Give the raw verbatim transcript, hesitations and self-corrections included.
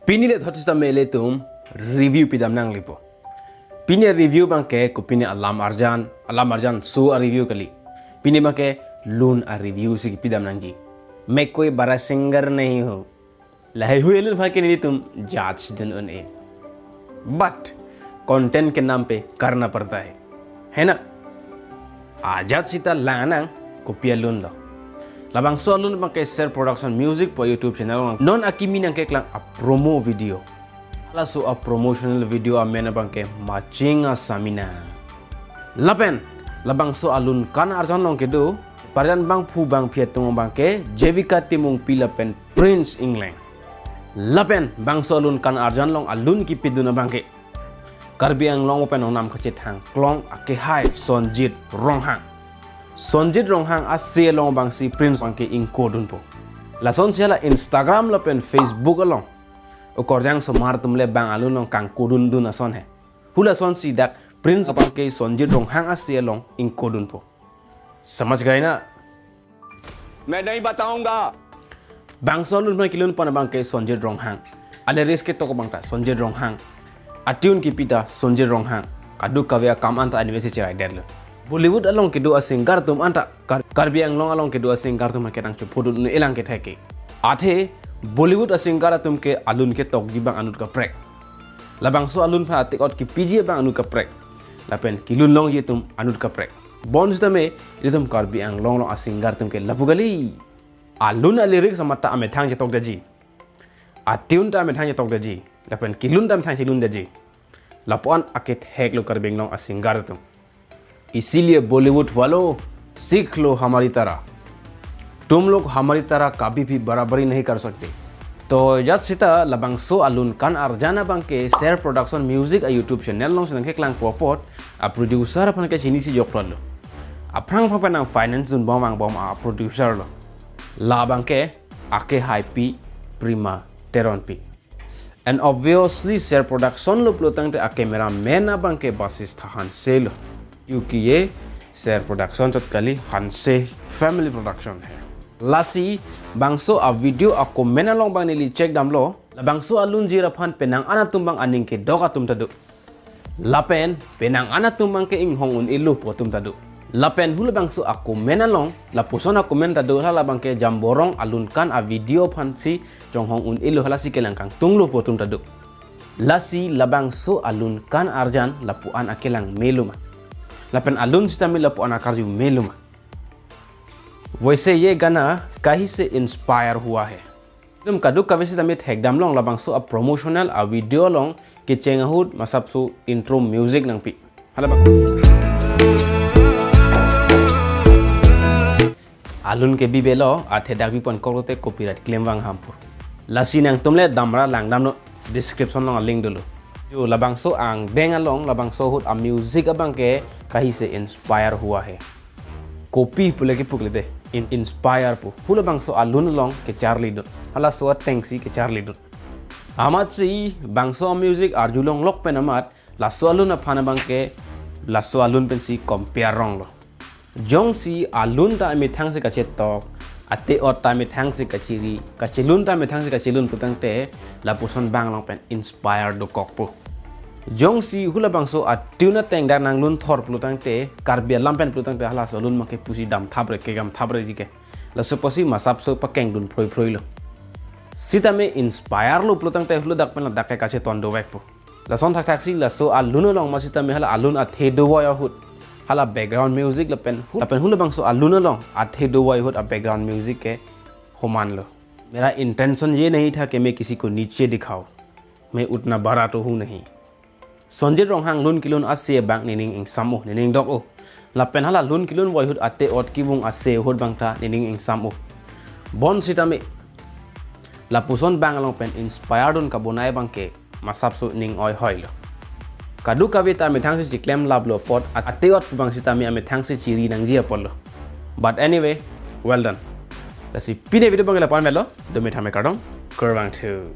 Pini le thot sitame ilitum review pidam nanglepo. Pini review abangke kopine alam arjan, alam arjan so a-review kali. Pini abangke lun a-review si pidam nangji. मैं कोई बड़ा सिंगर नहीं हूँ. Laheihui alun aphan ke nelitum judge dun un-e. But content ke naam pe karna padta hai. Hai na? Ajat sita lang nang kopi alun lo. Labangso alun abangke Ser Production Music pu YouTube channel along non akimi nangkeklang a-promo video. Halaso a-promotional video amen abangke Maching Asamina. Lapen labangso alun kan arjan along kedo, parjan bangphu bangphi atum abangke Jevika Timungpi lapen Prince Engleng. Lapen bangso alun kan arjan along alun kipidun abangke Karbi Anglong pen ongnam kachethang klong akehai Sonjit Ronghang. Sonjit Ronghang ase along abangsi Prince abangke ingko dunpo. Lasonsi hala Instagram lapen Facebook along okorjang somar atum le bang alun along kangko dundun ason he. Hulasonsi dak Prince abangke Sonjit Ronghang ase along ingko dunpo. समझ गए ना? मैं नहीं बताऊंगा। Bangso alun aphan kilun pon abangke Sonjit Ronghang. A-lyrics ketok abang ta Sonjit Ronghang. A-tune kipi ta Sonjit Ronghang. Kadokave akam anta anivesi cherai detlo. Bollywood along kedo a-singer atum anta Kar-, Karbi Anglong along kedo a-singer atum ke nangchephodun un-e lang kethek ke. Athe Bollywood a-singer atum ke alun ketokji abang anut kaprek. Labangso alun aphan ate-ot kipiji abang anut kaprek. Lapen kilun longji atum anut kaprek. Bonsitame ilitum Karbi Anglong along a-singer atum ke lapu kali. Alun a-lyrics amat ta amethang chetokdetji. A-tune ta amethang chetokdetji. Lapen kilun ta amethang chelundetji. Lapu-an akethek lo Karbi Anglong a-singer atum. इसीलिए बॉलीवुड वालों, सीख लो हमारी तरह। तुम लोग हमारी तरह कभी भी बराबरी नहीं कर सकते। To ajat sita labangso alun kan arjan abangke Ser Production Music a-YouTube channel alongsi nangkeklangpo apot a-producer aphan ke chinisi joklo. Aphrang aphan pen nang finance dunbom vangbom a-producer lo. La abangke akehaipi Prima Teronpi. And obviously Ser Production lo pulo tangte a-cameraman abangke Basis Thahanse lo. क्योंकि ये Ser Production chot kali, Hanse family production है। Lasi bangso a-video a-comment along abang neli check damlo. Labangso alun jir aphan penang an atum abang aning kedok atum ta do. Lapen penang an atum abangke inghong un-elo pu atum ta do. Lapen hula bangso a-comment along, lapuson a-comment ta do, hala abangke Jamborong alun kan a-video aphansi chonghong un-elo, halasi kelang kangtunglo pu atum ta do. Lasi labangso alun kan arjan lapu-an akelang melo ma? Lapen alun sitame lapu-an akarju melo ma? वैसे ये गाना कहीं से इंस्पायर हुआ है? Tum kadokave sitame thekdam long labangso a-promotional a-video along kecheng ahut masapso intro music nangpi. Hala bang. Alun ke bibelo, athe dak bipon koklote copyright claim vang hampur. Lasi nangtum le damra langdamnon, description along a-link dolo. Jo labangso angdeng along labangso ahut a-music abangke कहीं से इंस्पायर हुआ है. Kopi pule kepu kali de, in-, inspire pu. Hula bangso alun along kecharlidun. Halaso atengsi kecharlidun. Amatsi bangso music arjulonglok pen amat, laso alun aphan abangke, laso alun pensi compare ronglo. Jongsi alun ta amethangsi kachetok, ate-ot ta amethangsi kachiri, kachelun ta amethangsi kachelun pu tangte, lapuson bang along pen inspire dokokpo. Jongsi hula bangso a-tune ateng dak nanglun thor pulo tangte, Karbi alam pen pulo tangte halaso alun make pusi damthapre, kegamthapre ji ke. Laso pusi masapso pakengdun phroi phroi lo. Sitame inspire lo pulo tangte hula dak pen ladak ke kacheton dovekpo. Lason thakthaksi laso alun along ma sitame hala alun athe dovoi ahut, hala background music lapen hu-, lapen hula bangso alun along athe dovoi ahut a-background music ke homan lo. मेरा इंटेंशन ये नहीं था कि मैं किसी को नीचे दिखाऊं। मैं उतना बड़ा तो हूं नहीं। Sonjit Ronghang lun kelun ase abang nening ingsam-o, nening dok-o. Lapen hala lun kelun voi ahut ate-ot kevung ase ahut abang ta nening ingsam-o. Bonsitame lapuson bang along pen inspire dun kabonai abangke masapso ning oi hoilo. Kadokave ta amethangsi chiklem laplo apot, at-, ate-ot abang sitame amethangsi chiri nangji apotlo. But anyway, well done. Lasi pini video abangke lapu-an melo, dome thame kardom, kurvangthu.